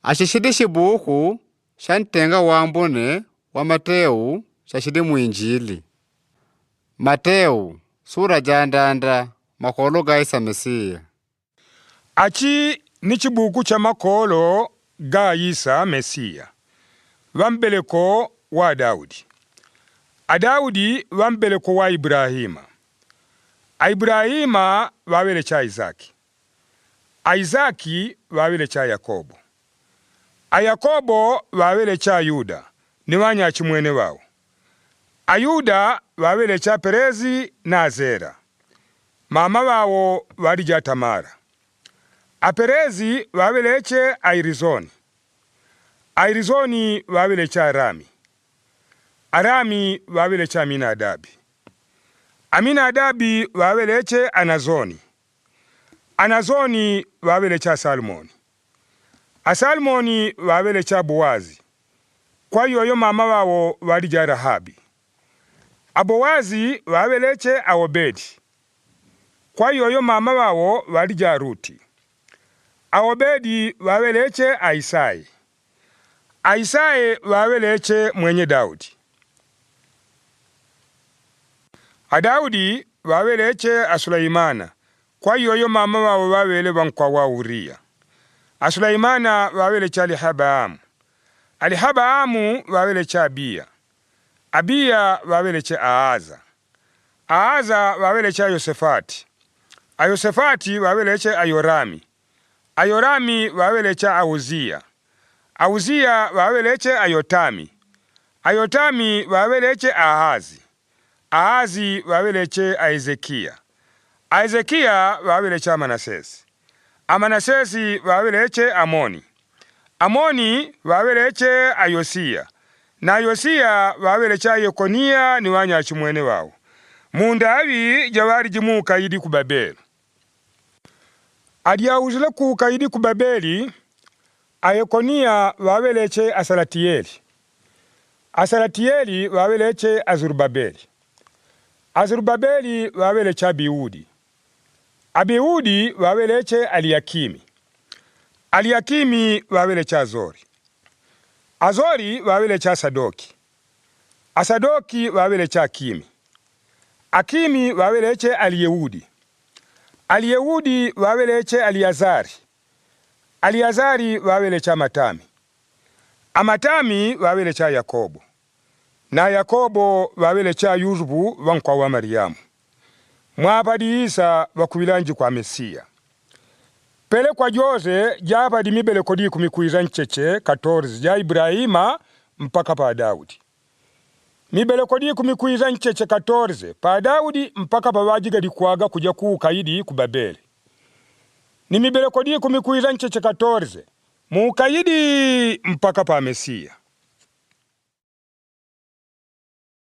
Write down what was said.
Ashi shili shibuku sha ntenga wa mbone wa Mateu sha shili mu Injili. Mateu sura ja ndanda makolo ga Isa Mesiya. Achi ni chibuku cha makolo ga Isa Mesiya, wa mbeleko wa Daudi. A Daudi wa mbeleko wa Ibrahima. A Ibrahima wawele cha Isaki. A Isaki wawele cha Yakobo. A Yakobo wawele cha Yuda ni wanyachimwene wawo. A Yuda wawele cha Perezi na Zera. Mama wawo walija Tamara. A Perezi waweleche Airizoni. Airizoni wawele cha Arami. Arami wawele cha Aminadabi. Aminadabi waweleche Anazoni. Anazoni wawele cha Salmoni. A Salmoni wawele cha Boazi. Kwa yoyo mama wawo walija Rahabi. A Boazi waweleche Aobedi. Kwa yoyo mama wawo walija Ruti. Aobedi waweleche Aisai. Aisai waweleche mwenye Daudi. A Daudi waweleche a Sulaimana. Kwa yoyo mama wawo wawele wankwa wa Uria. A Sulaimana waweleche Alihabaamu. Alihabaamu waweleche Abiya. Abiya waweleche Aaza. Aaza waweleche Yosefati. A Yosefati waweleche Ayorami. Ayorami waweleche Auzia. Auzia waweleche Ayotami. Ayotami waweleche Ahazi. Ahazi waweleche Aezekia. Aezekia waweleche Amanasesi. Amanasesi waweleche Amoni. Amoni waweleche Ayosia. Na Yosia waweleche Yekonia ni wanyachimwene wawo. Mundawi jawari jimuka idi ku Babeli. Aliauzile kuukaidi ku Babeli, Ayekonia waweleche Asalatieli. Asalatieli waweleche Azurubabeli. Azurubabeli waweleche Abiudi. Abiudi waweleche Aliakimi. Aliakimi waweleche Azori. Azori waweleche Asadoki. Asadoki waweleche Akimi. Akimi waweleche Aliyehudi. Aliyehudi waweleche Aliazari. Aliazari waweleche Amatami. Amatami waweleche Yakobo. Na Yakobo waweleche Yusufu wankwa wa Mariamu. Mwapadi Isa wakubilanji kwa Mesia. Pele kwa Jose japadi mibeleko 13 ncheche 14 ja Ibrahima mpaka pa Daudi. Mibeleko 13 ncheche 14 pa Daudi mpaka pa wajiga likwaga kuja kuukaidi ku Babeli. Ni mibeleko 13 ncheche 14 muukaidi mpaka pa Mesia.